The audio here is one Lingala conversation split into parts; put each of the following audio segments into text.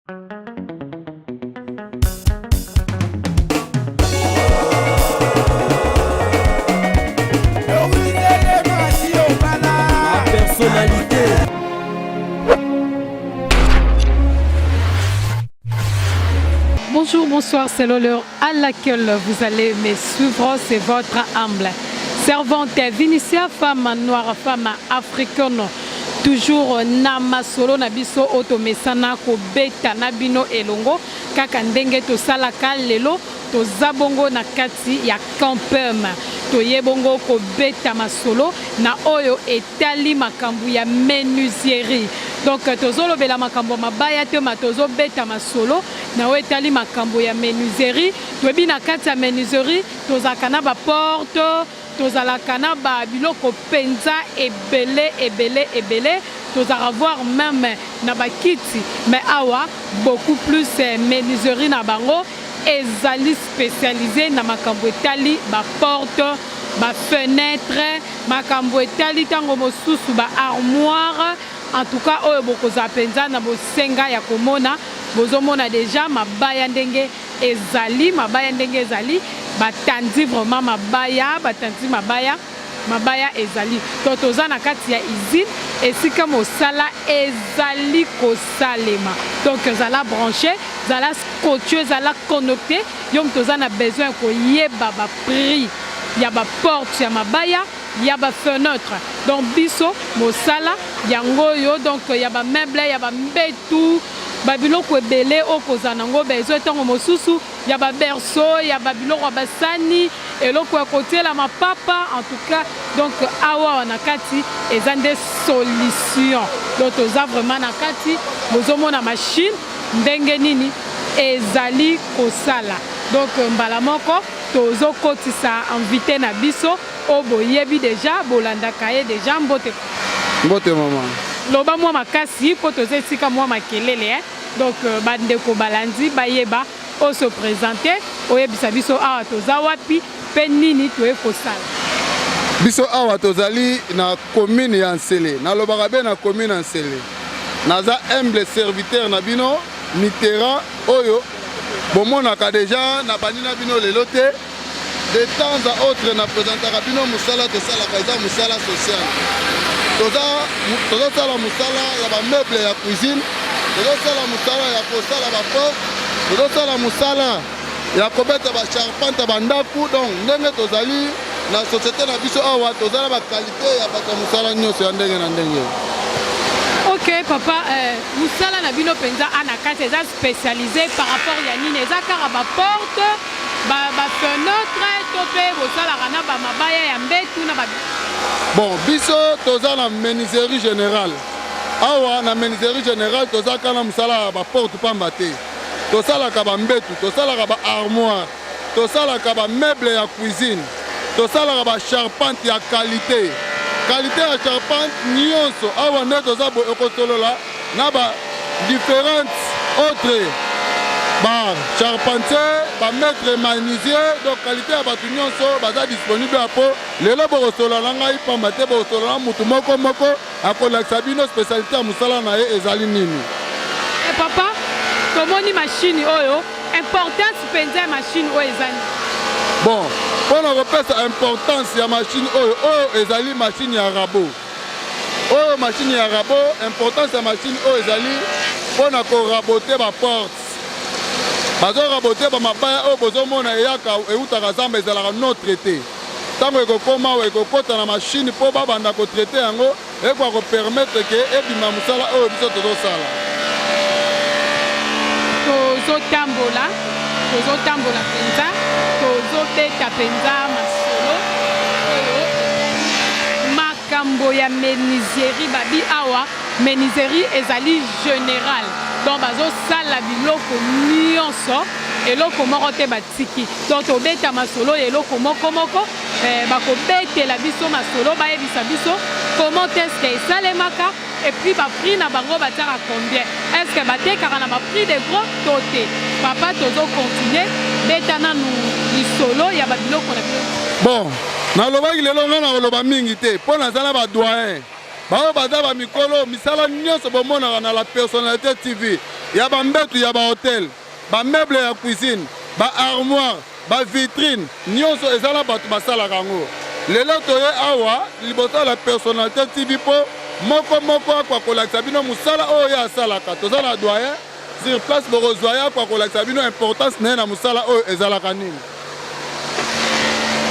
Personnalité. Bonjour, bonsoir, c'est l'heure à laquelle vous allez me suivre, c'est votre humble servante Vinicia, femme noire, femme africaine. Toujours na masolo na biso oyo tomesana kobeta na bino elongo kaka ndenge tosalaka lelo toza bongo na kati ya campem toye bongo kobeta masolo na oyo etali makambo ya menuiserie donc tozolobela makambo ya mabaya te ma tozobeta masolo na oyo etali makambo ya menuiserie toyebi na kati ya menuiserie tozalaka na baporte Tozalaka na ba biloko penza ebele ebele ebele tozalaka voir meme na ba kiti mais awa beaucoup plus menuiserie na bango ezali specialise na makambo etali ba porte ba fenetre makambo etali tango mosusu ba armoire en tout cas oyo bokozala penza na bosenga ya komona bozomona dejà mabaya ndenge Ezali mabaya ndenge ezali batandi vraiment mabaya batandi mabaya mabaya ezali donc toza na kati ya usine esika mosala ezali kosalema donc zala branche zala scotche zala connecte yo moto oza na besoin ya koyeba ba prix ya ba porte ya mabaya ya ba fenetre donc biso mosala yango oyo donc ya ba meuble ya ba mbetu Ba biloko ebele oyo kozala na yango besoin tango mosusu ya ba berceau, ya ba biloko ya ba sani, eloko ya kotiela mapapa en tout cas donc awa na kati eza nde solution donc toza vraiment na kati bozomona machine ndenge nini ezali kosala donc mbala moko tozokotisa invité na biso oyo boyebi dejà bolandaka ye dejà mbote. Mbote maman. Loba mwa makasi po toza esika mwa makelele hein. Donc ba ndeko balandi bayeba o se presenter oyebisa biso awa toza wapi pe nini toye kosala. Biso awa tozali na commune ya Nsele, nalobaka be na commune ya Nsele. Naza humble serviteur na bino Mitterrand oyo bomonaka dejà nabandi na bino lelo te. De temps à autre na presentaka bino mosala tosalaka eza mosala social. Toza tozosala mosala ya ba meuble ya cuisine, tozosala mosala ya kosala ba porte, tozosala mosala ya kobeta ba charpente ya bandako. Donc ndenge tozali na société na biso awa toza na ba qualité ya bato ya mosala nyonso ya ndenge na ndenge. Ok papa, euh, mosala na bino mpenza ana kati eza spécialisé par rapport ya nini? Eza kaka ba porte Ba ba fenetre to pe bosalaka na ba mabaya ya mbetu na ba. Bon biso toza na menuiserie generale awa na menuiserie generale toza kaka na mosala ya ba porte pamba te tosalaka ba mbetu tosalaka ba armoire tosalaka ba meuble ya cuisine tosalaka ba charpente ya qualite qualite ya charpente nyonso awa nde toza boye okosolola na ba differentes autres ba charpentier ba maître menuisier donc qualité ya bato nyonso baza disponible ya po lelo bokosolola na ngai pamba te bokosolola na motu moko moko akolakisa bino spécialité ya mosala na ye ezali nini. Eh papa tomoni machine oyo importance mpenza ya machine oyo eza nini? Bon, mpo na kopesa importance ya machine oyo, oyo ezali machine ya rabot. Oyo machine ya rabot, importance ya machine oyo ezali mpo na ko raboter ba portes. Bazo raboter ba mabaya oyo bozomona eyaka eutaka zamba ezalaka non traite. Tango ekokoma awa ekokota na machine mpo babanda ko traiter yango ekoka ko permettre que ebima mosala oyo biso tozosala. Tozotambola, tozotambola mpenza, tozobeta mpenza masolo oyo Makambo ya menuiserie babi awa menuiserie ezali general donc bazo sala biloko nionso eloko moko te batiki donc tobeta masolo ya eloko moko moko eh, bakobetela biso masolo bayebisa biso comment est-ce que esalemaka et puis ba prix na bango batiaka combien est ce que batekaka na ba prix de gros to te papa tozo continuer beta nanu lisolo ya ba biloko na bino bon nalobaki lelo ngai nakoloba mingi te mpo naza na badoyen baoyo baza bamikolo misala nyonso bomonaka na la personnalité tv. ya bambetu ya bahotel, bameuble ya cuisine, baarmoire, bavitrine, nyonso eza na bato basalaka yango. Lelo toye awa liboso ya la Personnalité TV mpo moko moko akwa kolakisa bino mosala oyo ye asalaka. Toza na doyen sur place, bokozwa ye akwa kolakisa bino importance na ye na mosala oyo ezalaka nini.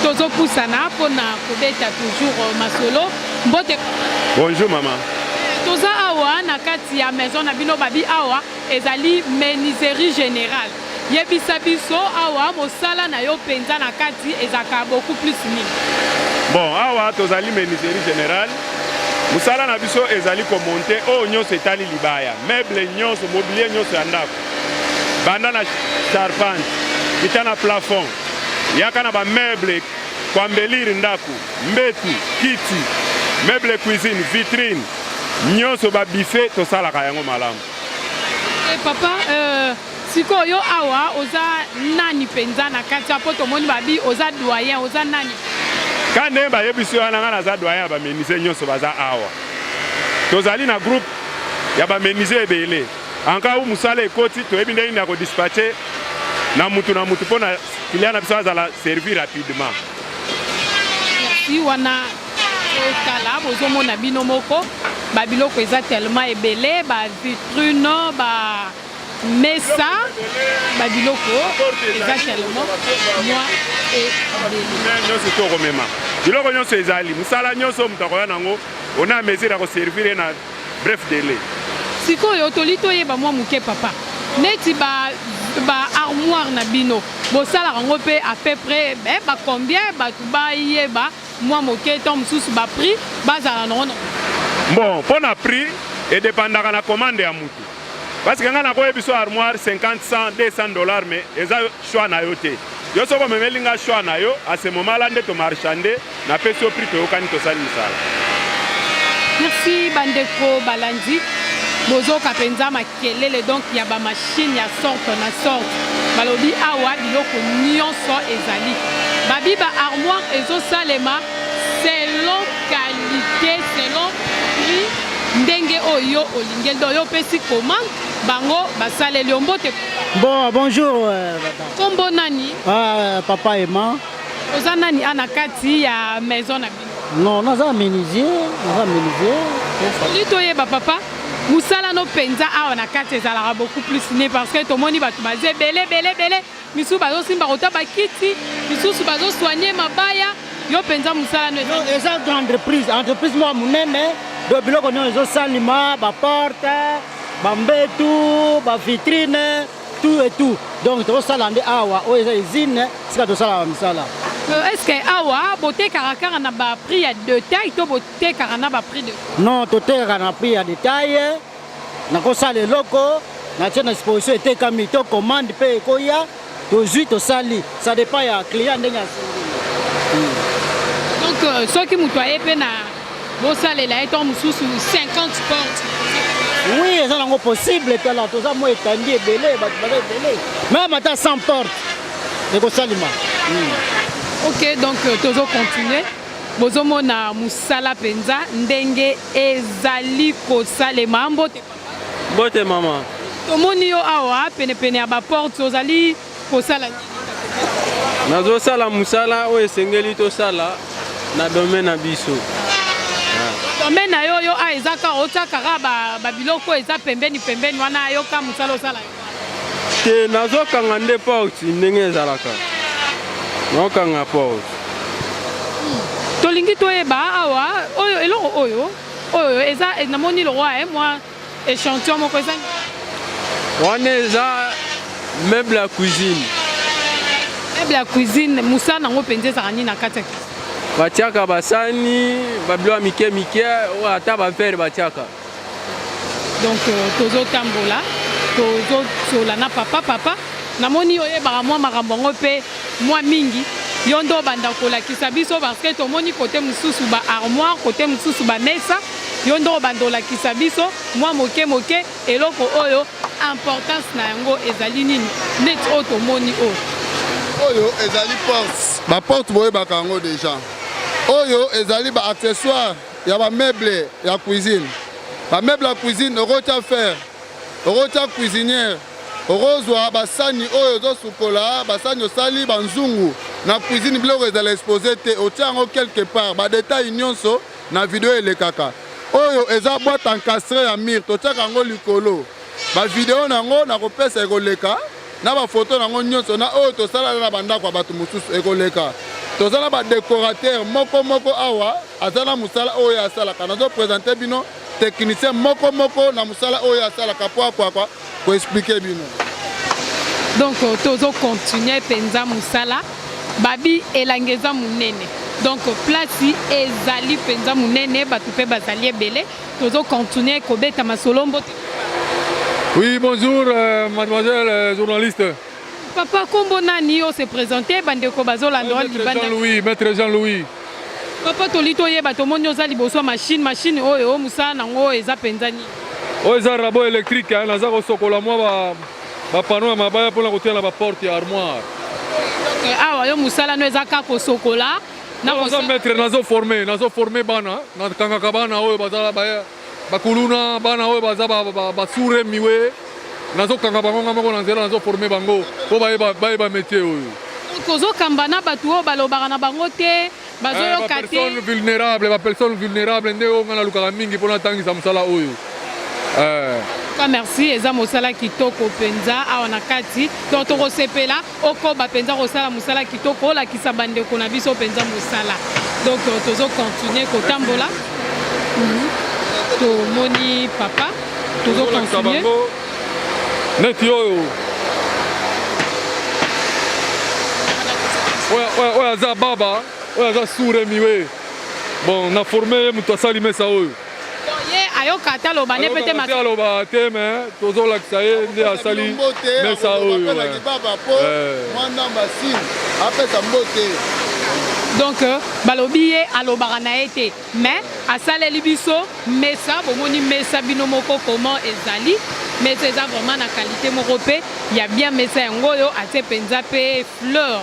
Tozopusana mpona kobeta toujours masolo. Mbote. Bonjour mama. Toza awa na kati ya maison na bino, babi awa ezali menuiserie générale. Yebisa biso awa mosala na yo mpenza na kati ezalaka beaucoup plus nini? Bon, awa tozali menuiserie générale. Mosala na biso ezali komonter oyo nyonso etali libaya, meuble nyonso, mobilier nyonso ya ndako, banda na charpente kita na plafond, yaka na bameuble koembellir ndako, mbetu, kiti, meuble cuisine, vitrine nyonso, babuffet, tosalaka yango malamu. E papa, sikoyo awa oza nani mpenza na kati ya? Po tomoni babi oza doyen, oza nani? Ka ndenge bayebisi wana, ngai naza doyen ya bamenuisier nyonso baza awa. Tozali na groupe ya bamenuisier ebele. En cas où mosala ekoti, toyebi ndenge nini ya kodispatcher na mutu na mutu mpo na client na biso azala servi rapidement. Merci. Wana totala, bozomona bino moko, babiloko eza tellement ebele, bavitrine, ba mesa, babiloko eza tellement mwa ebele. Nyonso tokomema biloko nyonso, ezali mosala nyonso moto akoya nango, on a mesure ya koservir ye na bref délai. Sikoyo toli toyeba mwa moke, papa, neti ba ba armoire na bino, bosalaka yango mpe à peu près bacombien? Bato bayeba mwa moke, ntango mosusu baprix bazala nango na Bon, mpo na prix, edépendaka na commande ya mutu, parce que ngai nakoyebi biso armoire 50, 100, 200 $, mais eza choix na yo te. Yo soki omemeli nga choix na yo, à ce moment là nde tomarchande, napesi yo prix, toyokani, tosali mosala. Merci. Bandeko balandi, bozoka mpenza makelele donc ya bamachine ya sorte na sorte. Balobi awa biloko nyonso ezali, babi ba armoire ezosalema selon qualité, selon prix, ndenge oyo olingeli. Donc yo opesi commande, bango basaleli yo. Mbote. Bon, bonjour. Kombo nani? Ah, papa Emma. Oza nani a na kati ya maison na bino? Non, naza menuisier, naza menuisier. Oli toyeba, papa, mosala no mpenza awa na kati ezalaka beaucoup plus ne? Parce que tomoni bato baza ebele ebele ebele, misusu bazosimba kota bakiti, misusu bazosoigner mabaya. Yo mpenza mosala no eza? Eza entreprise, entreprise moko monene. Donc biloko nyonso ezosalima, baporte, bambetu, bavitrine, tout et tout. Donc tozosala nde awa, oyo eza usine sika tosalaka misala. Est ce que awa botekaka kaka na baprix ya détail to botekaka na baprix de Non, totekaka na prix ya détail. Nakosala eloko, natie na disposition, etekami. To commande mpe ekoya, tozwi, tosali. Ça dépend ya client ndenge asengi. Donc soki moto aye mpe na bosalela ye ntango mosusu 50 porte? Oui, eza nango possible. Tala, toza mwa etandi ebele, bato baza ebele, même ata 100 porte ekosalima. Ok, donc tozocontinue, bozomona mosala mpenza ndenge ezali kosalema. Mbote, papa. Mbote, mama. Tomoni yo awa penepene ya baporte, ozali kosala nini? Nazosala mosala oyo esengeli tosala na domaine na biso. Domaine na yo, yo a eza kaka otia kaka babiloko oyo eza pembeni pembeni wana? Yoka, mosala osala yo? Te, nazokanga nde porte ndenge ezalaka, naokanga porte. Tolingi toyeba awa, oyo eloko oyo eza, namoni lokwa mwa échantillon moko, eza? Wana eza meuble ya cuisine. Meuble ya cuisine, mosala nango mpenza ezalaka nini na kati ya cuisine? Batiaka basani, babiloko ya mike mike oyo, ata baverre batiaka. Donc tozotambola, tozosola na papa. Papa, namoni oyebaka mwa makambo yango mpe mwa mingi. Yo nde obanda kolakisa biso, parce que tomoni kote mosusu ba armoire, kote mosusu bamesa. Yo nde obanda olakisa biso mwa moke moke eloko oyo, importance na yango ezali nini, neti oyo tomoni oyo. Oyo ezali porte, baporte boyebaka yango déjà. Oyo ezali baaccessoire ya bameuble ya cuisine. Bameuble ya cuisine, okotia fer. Okotia cuisinière, okozwa basani oyo ozosukola, basani osali banzungu na cuisine, biloko ezala expose te, otia yango quelque part. Ba detail nyonso na video elekaka. Oyo eza boîte encastrée ya mur, totiaka yango likolo. Ba video na yango nakopesa ekoleka na ba photo na yango nyonso na oyo tosala na bandako ya bato mosusu ekoleka. Toza na ba decorateur moko moko awa aza na mosala oyo asalaka. Nazo presenter bino technicien moko moko na mosala oyo asalaka mpo akoka ko expliquer bino. Donc tozo continuer penza mosala babi elanga eza monene donc place ezali penza monene bato mpe bazali ebele tozo continuer kobeta masolo mbote. Oui, bonjour euh, mademoiselle euh, journaliste. Papa kombo nani o se présenter bandeko bazolanda wa libanda. Jean-Louis, maître Jean-Louis. Papa toli toyeba tomoni oza liboso ya machine machine oyo mosala nango eza mpenza nini? Oyo eza rabot électrique, hein, naza kosokola mwa ba ba panneau ya mabaya mpona kotia na ba porte ya armoire. Donc awa yo mosala no eza kaka kosokola na naza maître, nazo former, nazo former bana, nakangaka bana oyo baza ba kuluna, bana oyo baza ba sourds muets, nazokanga bango nga moko na nzela, nazo former bango mpo bayeba bayeba métier oyo. Donc ozokamba na bato oyo balobaka na bango te, bazoyoka te. Personne vulnérable, ba personne vulnérable nde oyo nga nalukaka mingi mpo natangisa mosala oyo. Eh. Ka merci, eza mosala kitoko mpenza awa na kati. Donc tokosepela okoba mpenza kosala mosala kitoko, olakisa bandeko na biso mpenza mosala. Donc tozo continuer kotambola. Tomoni papa, tozo continuer. Neti oyo oyo aza baba, oyo aza sourd muet. Bon, na forme ye moto asali mesa oyo. Ye ayoka ata aloba ne pete mate aloba te mais tozolakisa ye nde asali mesa oyo. Baba po mwana basine apesa mbote. Donc balobi ye alobaka na ye te mais asaleli biso mesa, bomoni mesa bino moko comment ezali mesa eza vraiment na qualité moko pe ya bien mesa yango oyo atie mpenza pe fleur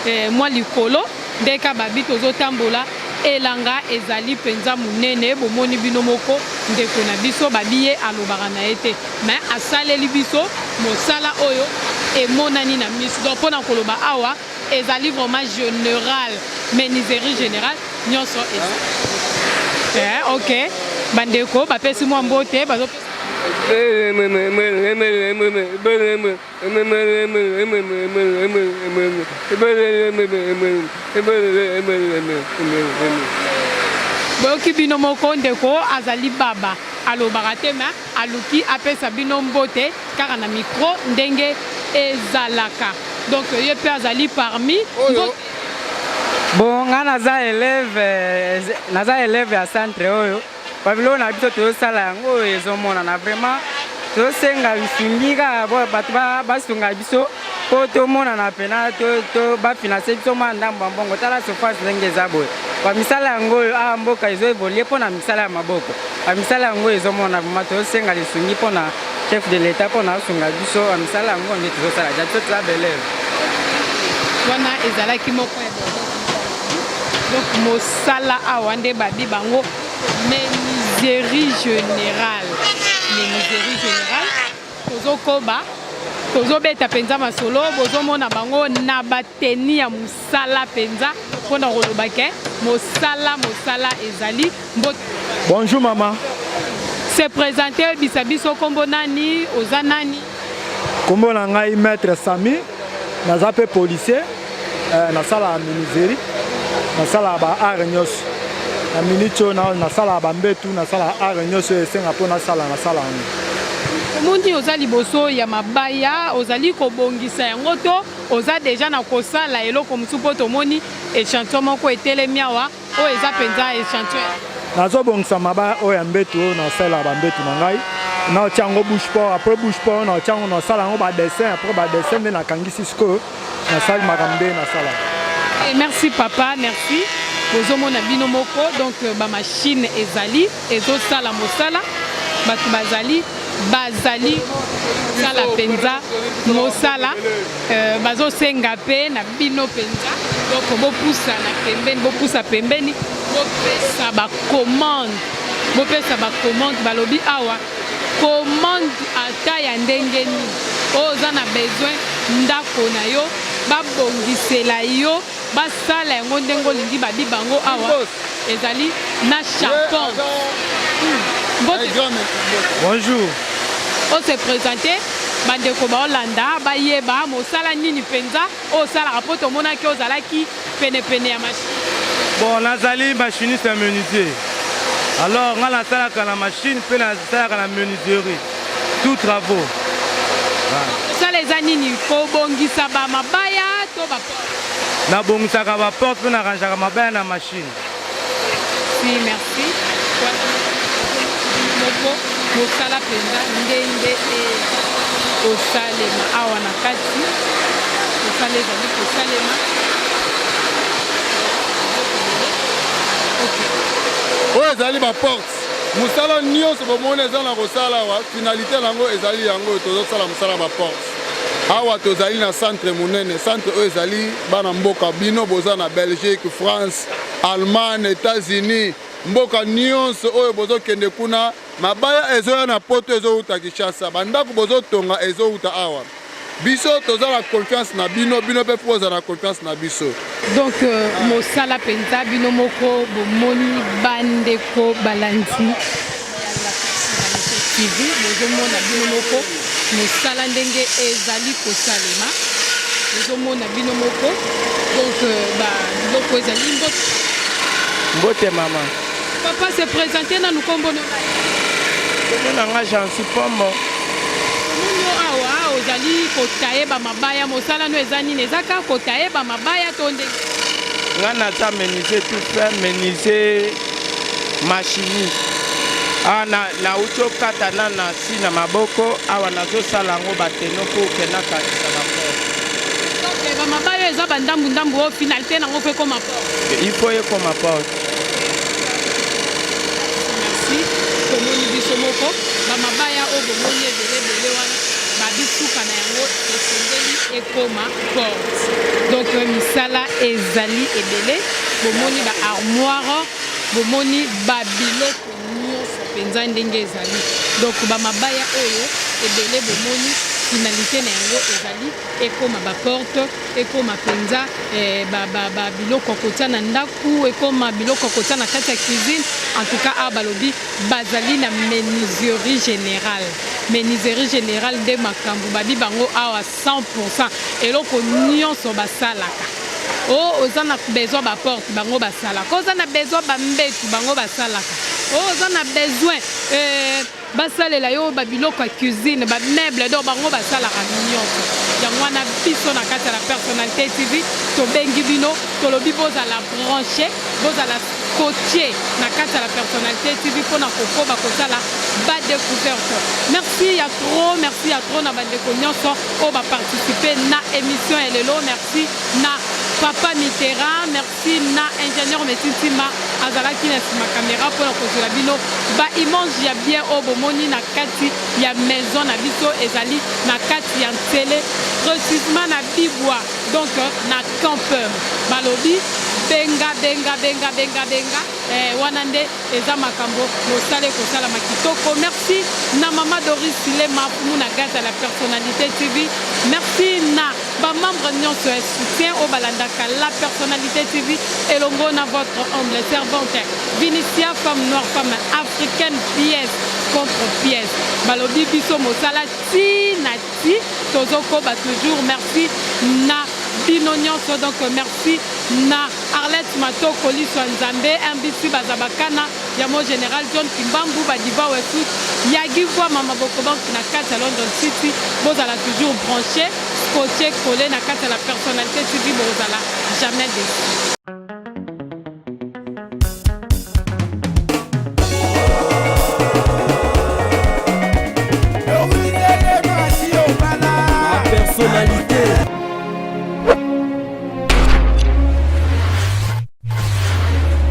eh, mwa likolo ndeka babi tozotambola elanga ezali mpenza monene bomoni bino moko ndeko na biso babi ye alobaka na ye te mais asaleli biso mosala oyo emonani na miso donc mpo na koloba awa ezali vraiment général menuiserie générale nyonso eza eh, ok bandeko bapesi mwa mbote bazo Boyoki bino moko ndeko azali baba alobaka te mais aluki apesa bino mbote kaka na micro ndenge ezalaka donc ye pe azali parmi oyo. Bon nga naza elève naza elève ya centre oyo Ba biloko na biso tozosala yango oyo ezomonana vraiment tozosenga lisungi kaka bato basunga biso mpo tomonana mpena bafinanse biso mwa ndambo ya mbongo. Tala surface ndenge eza boye, bamisala yango oyo awa mboka ezo evolue mpo na misala ya maboko, bamisala yango oyo ezomonana vraiment tozosenga lisungi mpo na chef de l'etat mpo na asunga biso bamisala yango nde tozosala ja biso toza beleve. Wana ezalaki moko ya donc mosala awa nde babi bango menuiserie générale, menuiserie générale. Tozokoba tozobeta mpenza masolo, bozomona bango na bateni ya mosala mpenza mpona koloba ke mosala mosala ezali mbote. Bonjour mama. Se présenter, oyebisa biso kombo nani, oza nani? Kombo na ngai maître Sami, naza pe policier, eh, nasalaka menuiserie, nasalaka ba art nyonso. Na minute oyo nasalaka ba mbetu, nasalaka art nyonso oyo esenga mpo nasala, nasala yango. Omoni oza liboso ya mabaya, ozali kobongisa yango to oza deja na kosala eloko mosusu? Mpo tomoni echantillon moko etelemi awa, oyo eza mpenza echantillon. Nazobongisa mabaya oyo ya mbetu oyo nasalelaka bambetu na ngai, naotia yango bouche port, après bouche port naotia yango, nasala yango ba dessin, après ba dessin nde nakangisi sikoyo nasali makambo nde nasala. Eh, merci papa, merci. Bozomona bino moko donc ba machine ezali ezosala mosala, bato bazali bazali kosala mpenza mosala, euh, bazosenga mpe na bino mpenza donc bopusa na pembeni, bopusa pembeni, bopesa ba commande, bopesa ba commande. Balobi awa Commande ata ya ndenge nini oyo oza na besoin ndako na yo babongisela yo basala yango ndenge olingi babi bango awa ezali na charpente. Mbote. Bonjour. O se présenter bandeko baolanda bayeba mosala nini mpenza oyo osalaka mpo tomonaki ozalaki penepene ya machine. Bon, nazali machiniste ya menuisier. Alors nga nasalaka na machine mpe nasalaka na menuiserie. Tout travaux. Mosala eza nini? Kobongisa ba mabaya to ba porte? Nabongisaka ba porte mpe narangeaka mabaya na machine. Si, merci. Moko mosala mpenza ndenge kosalema awa na kati mosala ezali kosalema. Oyo ezali ba porte, mosala nyonso bomoni eza na kosala awa, finalité na yango ezali yango oyo tozosala mosala ba porte. Awa tozali na centre monene, centre oyo ezali bana mboka bino boza na Belgique, France, Allemagne, États-Unis, mboka nyonso oyo bozokende kuna, mabaya ezoya na poto ezowuta Kinshasa, bandako bozotonga ezowuta awa. Biso toza na confiance na bino, bino mpe fo bozala na confiance na biso. Donc euh, mosala mpenza bino moko bomoni bandeko balandi TV, bozomona bino moko mosala ndenge ezali kosalema, bozomona bino moko. Donc euh, ba biloko ezali mbote. Mbote mama. Papa se présenter nanu kombo no. Kombo na nga Jansi Pombo. Tomoni yo awa ozali kotaye ba mabaya, mosala no eza nini? Eza kaka kotaye ba mabaya to ndenge? Nga naza menuisier tout fait, menuisier machiniste. Awa na nauti okata na na si na maboko, awa nazosala yango bateno pour que nakangisa ba porte. Donc ba mabaya eza ba ndambu ndambu oyo finalité nango faut ekoma porte. Il faut ekoma porte. Merci. Tomoni biso moko ba mabaya oyo bomoni ebele ebele wana babisuka na yango esengeli ekoma porte. Donc misala ezali ebele, bomoni ba armoire, bomoni ba biloko nyonso mpenza ndenge ezali. Donc ba mabaya oyo ebele bomoni finalité na yango ezali ekoma ba porte, ekoma mpenza eh, ba, ba, ba biloko ya kotia na ndako, ekoma biloko ya kotia na kati ya cuisine. En tout cas awa balobi bazali na menuiserie générale. Menuiserie générale nde makambo babi bango awa 100% eloko nyonso basalaka. Oh, oza na besoin ba porte bango basalaka, oza na besoin ba mbetu bango basalaka, oh, oza na besoin eh, basalela yo ba biloko ya cuisine, ba meuble, donc bango basalaka nyonso. Yango wana biso na kati ya la personnalité TV tobengi bino, tolobi bozala branché, bozala scotché na kati ya la personnalité TV mpona kokoba kosala ba découverte. Merci ya trop, merci ya trop na bandeko nyonso oyo ba participer na émission ya lelo. Merci na papa Mitterrand, merci na ingénieur Metintima azalaki na nsima caméra mpona kozwela bino ba image ya bien oyo bomoni na kati ya maison na biso ezali na kati ya Nsele, précisément na Bibwa, donc na campeur. Balobi benga benga benga benga benga eh, wana nde eza makambo mosala ekosalama kitoko. Merci na mama Doris Silema fumu na gaza la personnalité TV. Merci na ba membre nyonso ya soutien oyo balandaka la personnalité TV elongo na votre humble servante Vinicia, femme noire, femme africaine, pièce contre pièce. Balobi biso mosala ti na ti tozokoba toujours. Merci na bino nyonso. Donc merci na Arlette Matoko Liso ya Nzambe, MBC Bazabakana ya mo Général John Kimbambu Badiva Wesut Yagi Voix Mama Bokobank na kati ya London City. Bozala toujours branché, scotché, collé na kati ya la personnalité TV, bozala jamais déçu.